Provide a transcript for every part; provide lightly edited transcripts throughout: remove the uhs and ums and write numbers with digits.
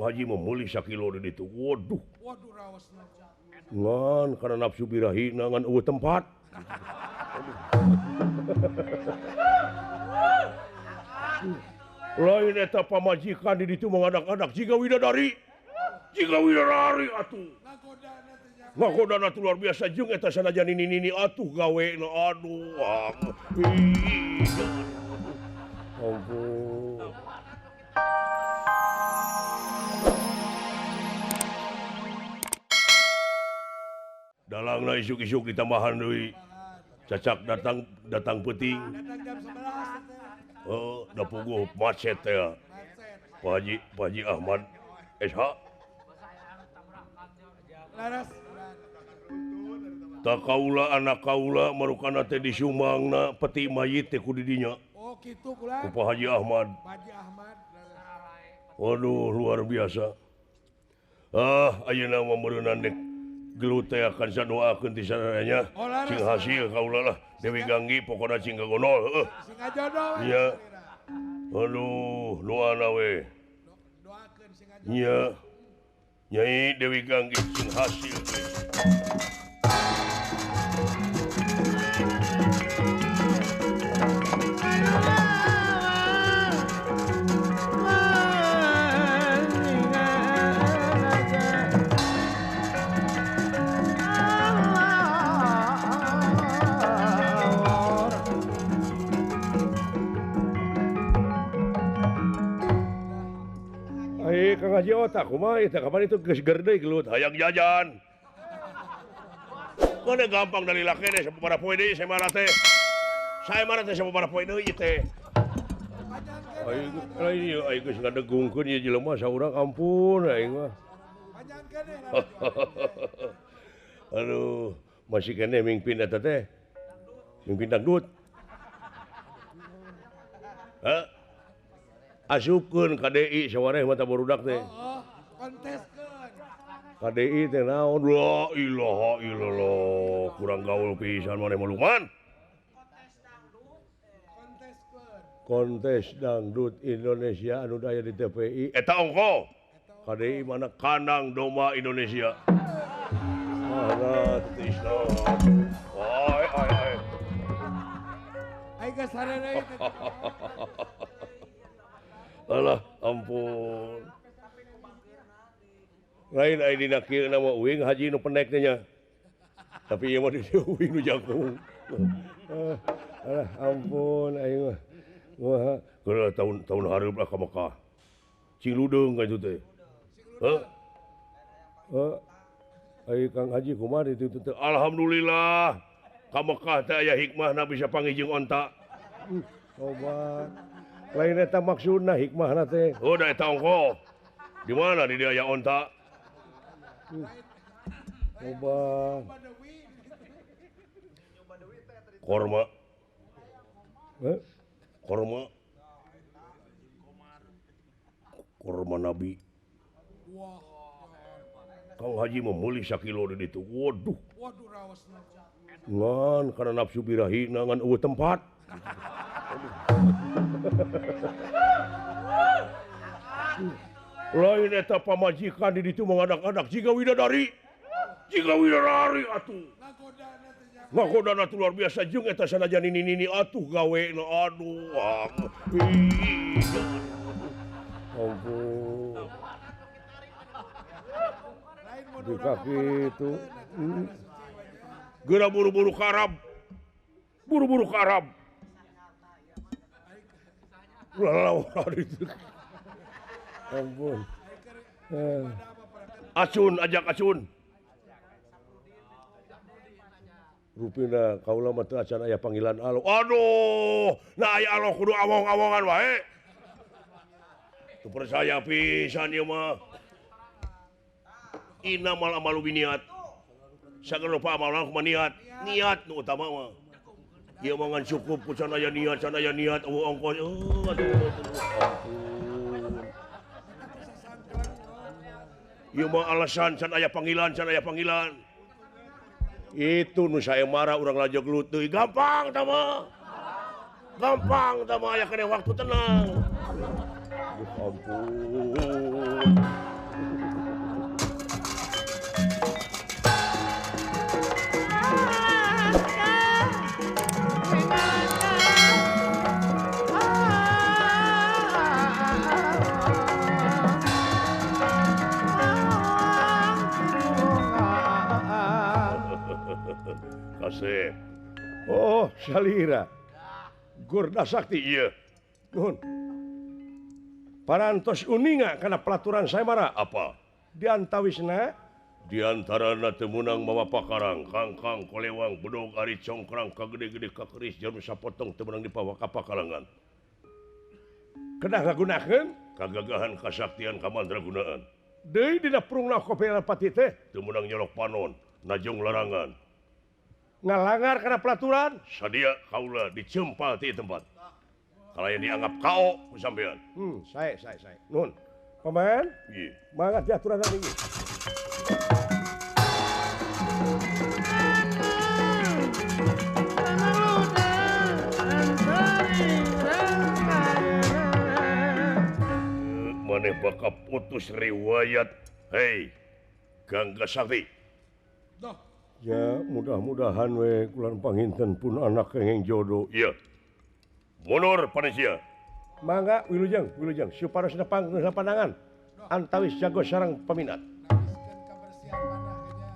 Haji meuli sakilo di ditu. Waduh. Waduh raosna. Ngan karena nafsu birahi ngan eueuh tempat. Lain eta pamajikan di ditu mengadak-adak jiga widadari. Jiga widadari atuh. Ngagodana tuh luar biasa jeung eta sanajan nini-nini atuh gawena aduh. Ampun. Dalangna isuk-isuk ditambahan deui. Cacak datang datang peuting. Oh, da puguh macet teh. Pak Haji Ahmad SH. Laras. Tak kaula anak kaula marukana teh disumangna peti mayit teh ku di dinya. Oh kitu kula. Ku Pak Haji Ahmad. Pak Haji Ahmad. Waduh luar biasa. Ah ayeuna mah meureunnan dek gelut teh akan sadoakeun ti sadananya. Sing hasil kaula lah Dewi Ganggi pokona cing kagonol heuh. Sing ngajodoh. Iya. Aduh doana we. Doakeun sing ngajodoh. Iya. Nyai Dewi Ganggi sing hasil teh. Kang Haji otak kumaha ieu teh kapan itu geus gerde gelut hayang jajan. Mana gampang dari laki deh sababaraha poe deui saya marah teh. Saya marah teh sababaraha poe deui teh. Aing aing geus ngadegungkeun ieu jelema saurang ampun aing mah. Aduh, masih keneh mingpin eta teh. Mingpin dangdut. Hah? Asupkeun KDI sawareh mata barudak teh. Oh, konteskeun. KDI teh naon? La ilaha illallah, kurang gaul pisan maneh mah Lukman. Kontes dangdut Indonesia anu aya di TPI. Eta ongko. KDI mana kandang domba Indonesia. Ah, tisna. Ai ai ai. Ai geus sarere teh. Alah ampun. Lain ai dina kieu na mah uing haji nu pendek teh nya. Tapi ieu mah di uing nu jangkung. Alah ampun aing mah. Wah, geura tahun hareup lah ka Mekah. Cing ludeung ka itu teh. Heuh. Heuh. Ai Kang Haji kumaha ditu teh? Alhamdulillah. Ka Mekah teh aya hikmahna bisa panggih jeung onta. Tobat. Lain eta maksudna hikmahna teh. Oh, da eta ongko. Di mana di dia aya onta? Coba. Korma. Korma. Korma Nabi. Kang Haji meuli sakilo di ditu. Waduh. Waduh raosna. Ngan karena nafsu birahi ngan eueuh tempat. Lain eta pamajikan di ditu mengadak-adak jiga widadari. Jiga widadari atuh. Ngagodana tuh luar biasa jeung eta sanajan nini-nini atuh gawena aduh. Ampun. Di kaki itu. Geura buru-buru ka Arab. Buru-buru ka Arab. Ampun. Acun ajak acun. Rupina kaula mah teu acan aya panggilan Allah. Aduh, nah aya Allah kudu awong-awongan wae. Teu percaya pisan ieu mah. Innamal amalu biniat. Sagala rupa amal kumaha niat. Niat nu utama mah. Ieu mah ngan cukup ku can aya niat, can aya niat eueuh ongkos. Aduh, ampun. Ieu mah alasan can aya panggilan, can aya panggilan. Itu nu saya marah urang lajeg gelut deui. Gampang tah mah. Gampang tah mah aya keneh waktu tenang. Aduh ampun. Kasep. Oh, salira. Gurda Sakti ieu. Nuhun. Parantos uninga kana pelaturan sayembara apa? Diantawisna diantarana teu meunang mawa pakarang, kangkang, kolewang, bedog, ari congkrang, kagede-gede, kakeris, jarum sapotong teu meunang dipawa ka pakalangan. Kedah ngagunakeun kagagahan kasaktian kamandragunaan. Deui dina prungna Kopelapati teh teu meunang nyolok panon, najong larangan. Ngalangar karena pelaturan sadia kaula dicempal ti tempat kalayan dianggap kao ku sampean. Sae sae sae. Nuhun. Paman? Nggih. Mangga diaturan iki. Maneh bakal putus riwayat. Hei, Gangga Sakti. Doh. Ya, mudah-mudahan we kulan panginten pun anak kenging jodoh. Iya. Mundur panitia. Mangga wilujeng, wilujeng supados nepang pandangan antawis jago sareng peminat.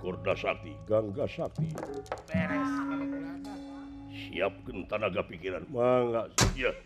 Gurda Sakti, Gangga Sakti. Beres. Siapkeun tanaga pikiran. Mangga. Iya.